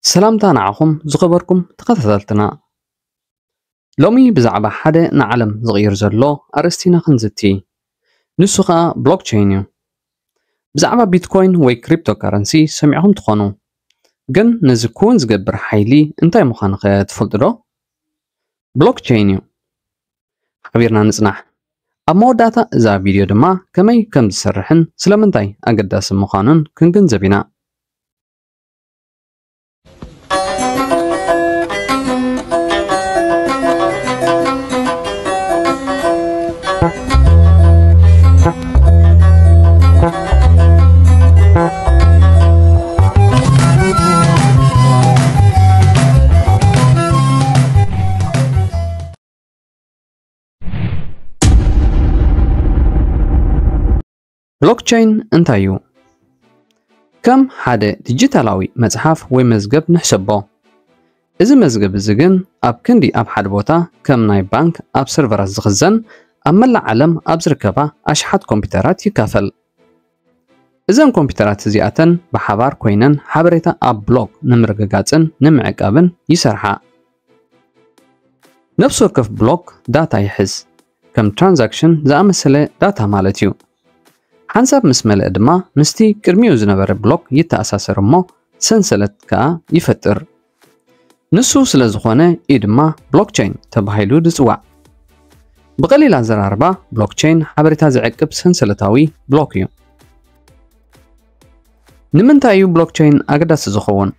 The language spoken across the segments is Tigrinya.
ሰላምታ ንዓኹም ዝኸበርኩም ተኸታተልትና። ሎሚ ብዛዕባ ሓደ ንዓለም ዝቕይር ዘሎ ኣርእስቲ ኢና ክንዝቲ። ንሱ ኸኣ ብሎክቸይን እዩ። ብዛዕባ ቢትኮይን ወይ ክሪፕቶ ካረንሲ ሰሚዕኹም ትኾኑ። ግን ነዚ ክውን ዝገብር ሓይሊ እንታይ ምዃኑ ኸ ትፈልጡ ዶ? ብሎክቸይን እዩ። ሓቢርና ንጽናሕ። ኣብ መወዳእታ እዛ ቪድዮ ድማ ከመይ ከም ዝሰርሕን ስለምንታይ ኣገዳሲ ምዃኑን ክንግንዘብ ኢና። ብሎክቸይን እንታይ እዩ? ከም ሓደ ዲጂታላዊ መጽሓፍ ወይ መዝገብ ንሕሰቦ። እዚ መዝገብ እዚ ግን ኣብ ክንዲ ኣብ ሓደ ቦታ ከም ናይ ባንክ ኣብ ሰርቨራት ዝኽዘን፣ ኣብ መላእ ዓለም ኣብ ዝርከባ ኣሽሓት ኮምፒውተራት ይካፈል። እዘን ኮምፒውተራት እዚኣተን ብሓባር ኮይነን ሓበሬታ ኣብ ብሎክ ንምርግጋጽን ንምዕቃብን ይሰርሓ። ነፍሲ ወከፍ ብሎክ ዳታ ይሕዝ፣ ከም ትራንዛክሽን ዝኣመሰለ ዳታ ማለት እዩ። ሓንሳብ ምስ መለአ ድማ ምስቲ ቅድሚኡ ዝነበረ ብሎክ ይተኣሳሰር እሞ ሰንሰለት ከኣ ይፈጥር። ንሱ ስለ ዝኾነ እዩ ድማ ብሎክቸይን ተባሂሉ ዝጽዋዕ። ብቐሊል ኣዘራርባ ብሎክቸይን ሓበሬታ ዝዕቅብ ሰንሰለታዊ ብሎክ እዩ። ንምንታይ እዩ ብሎክቸይን ኣገዳሲ ዝኸውን?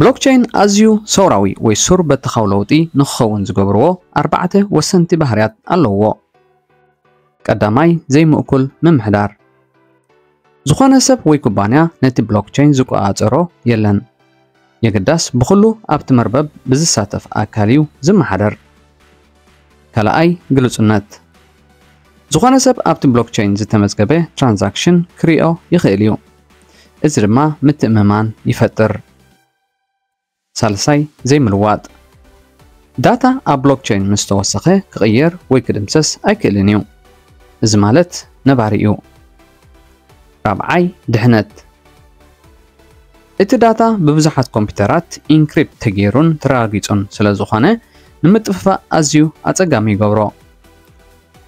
ብሎክቸይን ኣዝዩ ሰውራዊ ወይ ሱር በተኻዊ ለውጢ ንክኸውን ዝገብርዎ ኣርባዕተ ወሰንቲ ባህርያት ኣለውዎ። ቀዳማይ፣ ዘይምእኩል ምምሕዳር። ዝኾነ ሰብ ወይ ኩባንያ ነቲ ብሎክቸይን ዝቆጻጸሮ የለን። የግዳስ ብኹሉ ኣብቲ መርበብ ብዝሳተፍ ኣካል እዩ ዝመሓደር። ካልኣይ፣ ግሉጽነት። ዝኾነ ሰብ ኣብቲ ብሎክቸይን ዝተመዝገበ ትራንዛክሽን ክሪኦ ይኽእል እዩ። እዚ ድማ ምትእምማን ይፈጥር። ሳልሳይ፣ ዘይምልዋጥ። ዳታ ኣብ ብሎክቸይን ምስ ተወሰኸ ክቕየር ወይ ክድምሰስ ኣይክእልን እዩ። እዚ ማለት ነባሪ እዩ። ራብዓይ፣ ድሕነት። እቲ ዳታ ብብዙሓት ኮምፒውተራት ኢንክሪፕት ተገይሩን ተረጋጊጹን ስለ ዝኾነ፣ ንምጥፍፋእ ኣዝዩ ኣጸጋሚ ይገብሮ።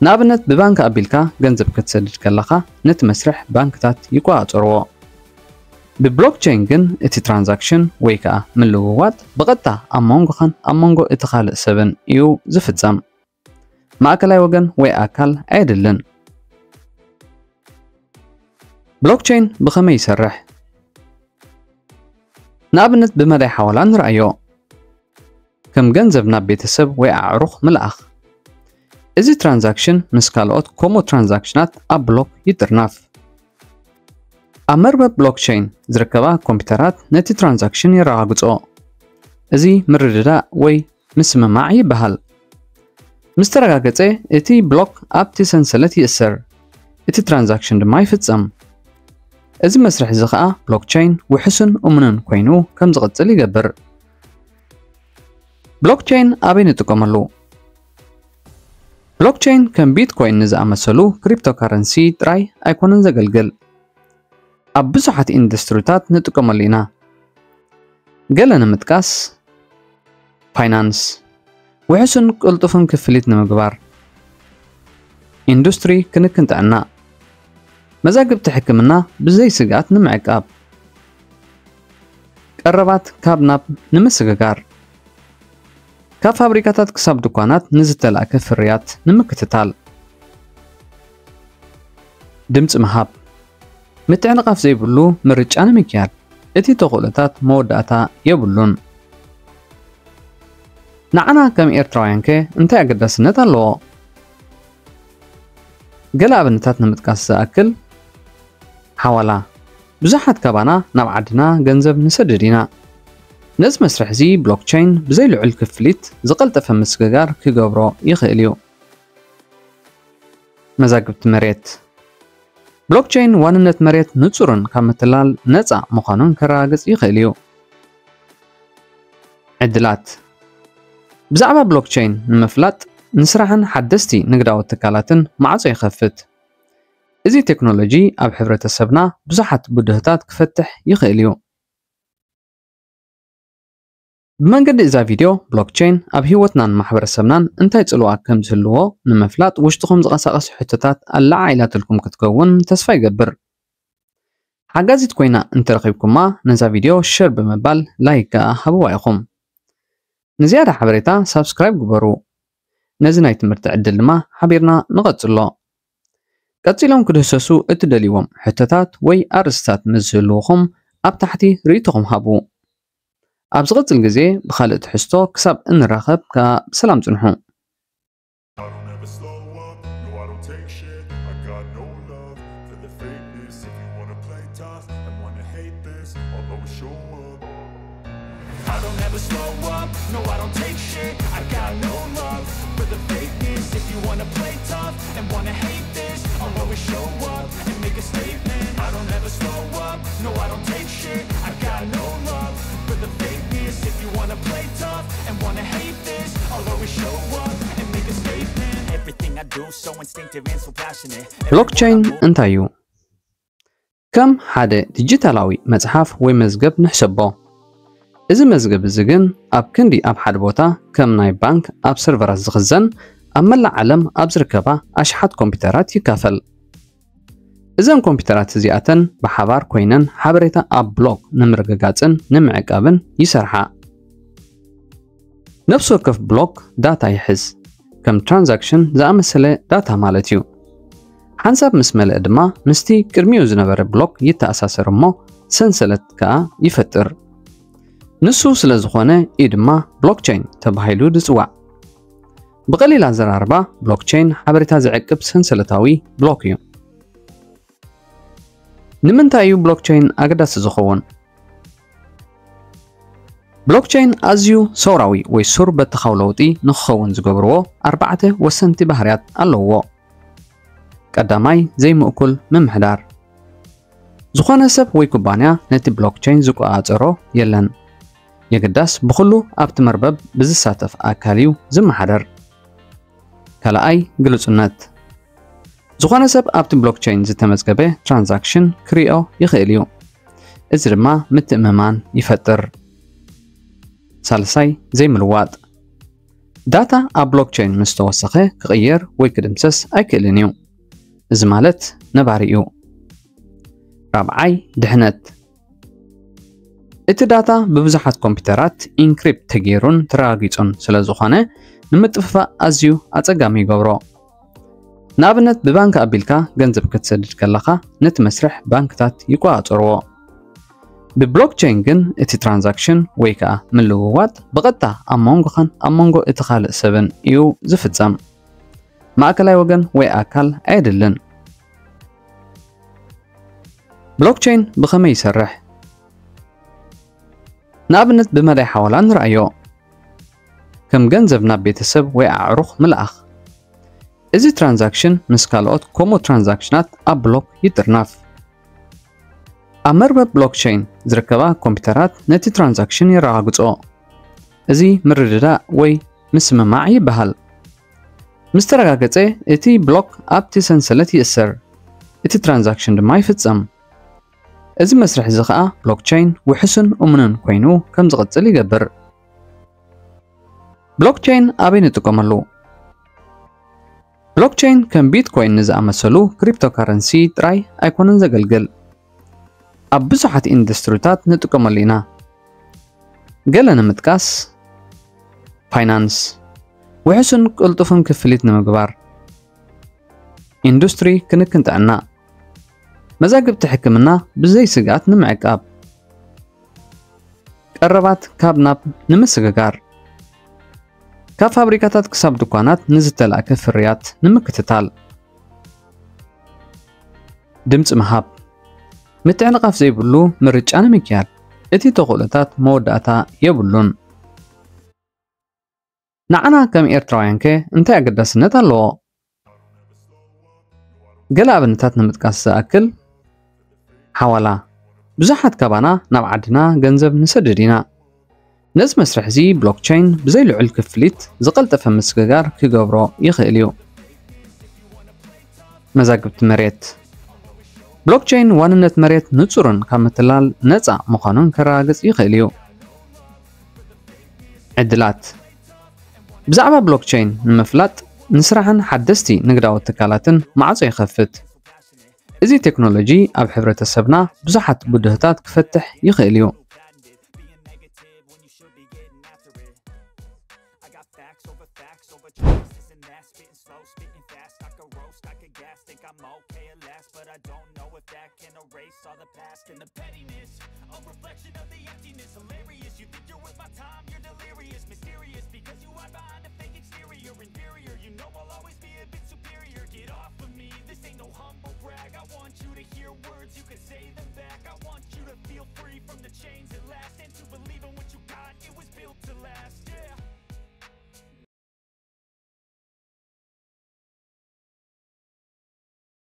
ንኣብነት፣ ብባንክ ኣቢልካ ገንዘብ ክትሰድድ ከለኻ፣ ነቲ መስርሕ ባንክታት ይቆጻጸርዎ። ብብሎክቸይን ግን፣ እቲ ትራንዛክሽን ወይ ከኣ ምልውዋጥ ብቐጥታ ኣብ መንጎኻን ኣብ መንጎ እቲ ካልእ ሰብን እዩ ዝፍጸም። ማእከላይ ወገን ወይ ኣካል ኣየድልን። ብሎክቸይን ብኸመይ ይሰርሕ? ንኣብነት ብመዳይ ሓዋላ ንርኣዮ። ከም ገንዘብ ናብ ቤተሰብ ወይ ኣዕሩኽ ምልኣኽ። እዚ ትራንዛክሽን ምስ ካልኦት ከምኡ ትራንዛክሽናት ኣብ ብሎክ ይጥርነፍ። ኣብ መርበብ ብሎክቸይን ዝርከባ ኮምፒውተራት ነቲ ትራንዛክሽን የረጋግጾ። እዚ ምርድዳእ ወይ ምስምማዕ ይበሃል። ምስ ተረጋገጸ፣ እቲ ብሎክ ኣብቲ ሰንሰለት ይእሰር፣ እቲ ትራንዛክሽን ድማ ይፍጸም። እዚ መስርሕ እዚ ኸኣ ብሎክቸይን ውሑስን እሙንን ኮይኑ ከም ዝቕጽል ይገብር። ብሎክቸይን ኣበይ ንጥቀመሉ? ብሎክቸይን ከም ቢትኮይን ንዝኣመሰሉ ክሪፕቶካረንሲ ጥራይ ኣይኮነን ዘገልግል። ኣብ ብዙሓት ኢንዱስትሪታት ንጥቀመሉ ኢና። ገለ ንምጥቃስ፣ ፋይናንስ፣ ውሑስን ቅልጡፍን ክፍሊት ንምግባር፣ ኢንዱስትሪ ክንክን ጥዕና፣ መዛግብቲ ሕክምና ብዘይ ስግኣት ንምዕቃብ፣ ቀረባት ካብ ናብ ንምስግጋር፣ ካብ ፋብሪካታት ክሳብ ድኳናት ንዝተላእከ ፍርያት ንምክትታል። ድምጺ ምሃብ። ምትዕንቓፍ ዘይብሉ ምርጫ ንምክያድ፣ እቲ ተኽእሎታት መወዳእታ የብሉን። ንዓና ከም ኤርትራውያንከ እንታይ ኣገዳስነት ኣለዎ? ገለ ኣብነታት ንምጥቃስ ዝኣክል፣ ሓዋላ። ብዙሓት ካባና ናብ ዓድና ገንዘብ ንሰድድ ኢና። ነዚ መስርሕ እዚ ብሎክቸይን ብዘይ ልዑል ክፍሊት ዝቐልጠፈ ምስግጋር ክገብሮ ይኽእል እዩ። መዛግብቲ መሬት። ብሎክቸይን ዋንነት መሬት ንጹርን ካብ ምትላል ነጻ ምዃኑን ከረጋግጽ ይኽእል እዩ። ዕድላት። ብዛዕባ ብሎክቸይን ንምፍላጥ ንስራሕን ሓደስቲ ንግዳዊ ትካላትን ማዕጾ ይኸፍት። እዚ ቴክኖሎጂ ኣብ ሕብረተሰብና ብዙሓት ብድሆታት ክፈትሕ ይኽእል እዩ። ብመንገዲ እዛ ቪድዮ፣ ብሎክቸይን ኣብ ህይወትናን ማሕበረሰብናን እንታይ ጽልዋ ከም ዝህልዎ ንምፍላጥ ውሽጥኹም ዝቐሳቐስ ሕቶታት ኣለዓዒላትልኩም ክትከውን ተስፋ ይገብር። ሓጋዚት ኮይና እንተረኺብኩማ፣ ነዛ ቪድዮ ሸር ብምባል ላይክ ከኣ ሃብዋ ኢኹም። ንዝያዳ ሓበሬታ ሳብስክራይብ ግበሩ። ነዚ ናይ ትምህርቲ ዕድል ድማ ሓቢርና ንቐጽሎ። ቀጺሎም ክድህሰሱ እትደልይዎም ሕቶታት ወይ ኣርእስታት ምስ ዝህልውኹም፣ ኣብ ታሕቲ ርእይቶኹም ሃቡ። ኣብ ዝቕጽል ግዜ ብኻልእ ትሕዝቶ ክሳብ እንራኸብ ከኣ ብሰላም ጽንሑ። I don't ever slow up, no, I don't take shit. I got no love for the fakeness. If you wanna play tough and wanna hate this, I'll always show up. I don't ever slow up, no, I don't take shit. I got no love for the fakeness. If you wanna play tough and wanna hate this, I'll always show up and make a statement. I don't ever slow up, no, I don't take shit. I got no love for the fakeness. If you wanna play tough and wanna hate this, I'll always show up and make a statement. Everything I do so instinctive and so passionate. ብሎክቸይን እንታይ እዩ? ከም ሓደ ዲጂታላዊ መጽሓፍ ወይ መዝገብ ንሕሰቦ። እዚ መዝገብ እዚ ግን ኣብ ክንዲ ኣብ ሓደ ቦታ ከም ናይ ባንክ ኣብ ሰርቨራት ዝኽዘን፣ ኣብ መላእ ዓለም ኣብ ዝርከባ ኣሽሓት ኮምፒውተራት ይካፈል። እዘን ኮምፒውተራት እዚኣተን ብሓባር ኮይነን ሓበሬታ ኣብ ብሎክ ንምርግጋጽን ንምዕቃብን ይሰርሓ። ነፍሲ ወከፍ ብሎክ ዳታ ይሕዝ፣ ከም ትራንዛክሽን ዝኣመሰለ ዳታ ማለት እዩ። ሓንሳብ ምስ መለአ ድማ ምስቲ ቅድሚኡ ዝነበረ ብሎክ ይተኣሳሰር እሞ ሰንሰለት ከኣ ይፈጥር። ንሱ ስለ ዝኾነ እዩ ድማ ብሎክቸይን ተባሂሉ ዝጽዋዕ። ብቐሊል ኣዘራርባ፣ ብሎክቸይን ሓበሬታ ዝዕቅብ ሰንሰለታዊ ብሎክ እዩ። ንምንታይ እዩ ብሎክቸይን ኣገዳሲ ዝኸውን? ብሎክቸይን ኣዝዩ ሰውራዊ ወይ ሱር በተኻዊ ለውጢ ንክኸውን ዝገብርዎ ኣርባዕተ ወሰንቲ ባህርያት ኣለውዎ። ቀዳማይ፣ ዘይምእኩል ምምሕዳር። ዝኾነ ሰብ ወይ ኩባንያ ነቲ ብሎክቸይን ዝቆጻጸሮ የለን። የግዳስ ብኹሉ ኣብቲ መርበብ ብዝሳተፍ ኣካል እዩ ዝመሓደር። ካልኣይ፣ ግሉጽነት። ዝኾነ ሰብ ኣብቲ ብሎክቸይን ዝተመዝገበ ትራንዛክሽን ክሪኦ ይኽእል እዩ። እዚ ድማ ምትእምማን ይፈጥር። ሳልሳይ፣ ዘይምልዋጥ። ዳታ ኣብ ብሎክቸይን ምስ ተወሰኸ ክቕየር ወይ ክድምሰስ ኣይክእልን እዩ። እዚ ማለት ነባሪ እዩ። ራብዓይ፣ ድሕነት። እቲ ዳታ ብብዙሓት ኮምፒውተራት ኢንክሪፕት ተገይሩን ተረጋጊጹን ስለ ዝኾነ፣ ንምጥፍፋእ ኣዝዩ ኣጸጋሚ ይገብሮ። ንኣብነት፣ ብባንክ ኣቢልካ ገንዘብ ክትሰድድ ከለኻ፣ ነቲ መስርሕ ባንክታት ይቆጻጸርዎ። ብብሎክቸይን ግን፣ እቲ ትራንዛክሽን ወይ ከኣ ምልውዋጥ ብቐጥታ ኣብ መንጎኻን ኣብ መንጎ እቲ ካልእ ሰብን እዩ ዝፍጸም። ማእከላይ ወገን ወይ ኣካል ኣየድልን። ብሎክቸይን ብኸመይ ይሰርሕ? ንኣብነት ብመዳይ ሓዋላ ንርኣዮ። ከም ገንዘብ ናብ ቤተሰብ ወይ ኣዕሩኽ ምልኣኽ። እዚ ትራንዛክሽን ምስ ካልኦት ከምኡ ትራንዛክሽናት ኣብ ብሎክ ይጥርነፍ። ኣብ መርበብ ብሎክቸይን ዝርከባ ኮምፒውተራት ነቲ ትራንዛክሽን የረጋግጾ። እዚ ምርድዳእ ወይ ምስምማዕ ይበሃል። ምስ ተረጋገጸ፣ እቲ ብሎክ ኣብቲ ሰንሰለት ይእሰር፣ እቲ ትራንዛክሽን ድማ ይፍጸም። እዚ መስርሕ እዚ ኸኣ ብሎክቸይን ውሑስን እሙንን ኮይኑ ከም ዝቕጽል ይገብር። ብሎክቸይን ኣበይ ንጥቀመሉ? ብሎክቸይን ከም ቢትኮይን ንዝኣመሰሉ ክሪፕቶካረንሲ ጥራይ ኣይኮነን ዘገልግል። ኣብ ብዙሓት ኢንዱስትሪታት ንጥቀመሉ ኢና። ገለ ንምጥቃስ፣ ፋይናንስ፣ ውሑስን ቅልጡፍን ክፍሊት ንምግባር፣ ኢንዱስትሪ ክንክን ጥዕና፣ መዛግብቲ ሕክምና ብዘይ ስግኣት ንምዕቃብ፣ ቀረባት ካብ ናብ ንምስግጋር፣ ካብ ፋብሪካታት ክሳብ ድኳናት ንዝተላእከ ፍርያት ንምክትታል፣ ድምጺ ምሃብ፣ ምትዕንቓፍ ዘይብሉ ምርጫ ንምክያድ፣ እቲ ተኽእሎታት መወዳእታ የብሉን። ንዓና ከም ኤርትራውያንከ እንታይ ኣገዳስነት ኣለዎ? ገለ ኣብነታት ንምጥቃስ ዝኣክል፣ ሓዋላ። ብዙሓት ካባና ናብ ዓድና ገንዘብ ንሰድድ ኢና። ነዚ መስርሕ እዚ ብሎክቸይን ብዘይ ልዑል ክፍሊት ዝቐልጠፈ ምስግጋር ክገብሮ ይኽእል እዩ። መዛግብቲ መሬት። ብሎክቸይን ዋንነት መሬት ንጹርን ካብ ምትላል ነጻ ምዃኑን ከረጋግጽ ይኽእል እዩ። ዕድላት። ብዛዕባ ብሎክቸይን ንምፍላጥ ንስራሕን ሓደስቲ ንግዳዊ ትካላትን ማዕጾ ይኸፍት። እዚ ቴክኖሎጂ ኣብ ሕብረተሰብና ብዙሓት ብድሆታት ክፈትሕ ይኽእል እዩ።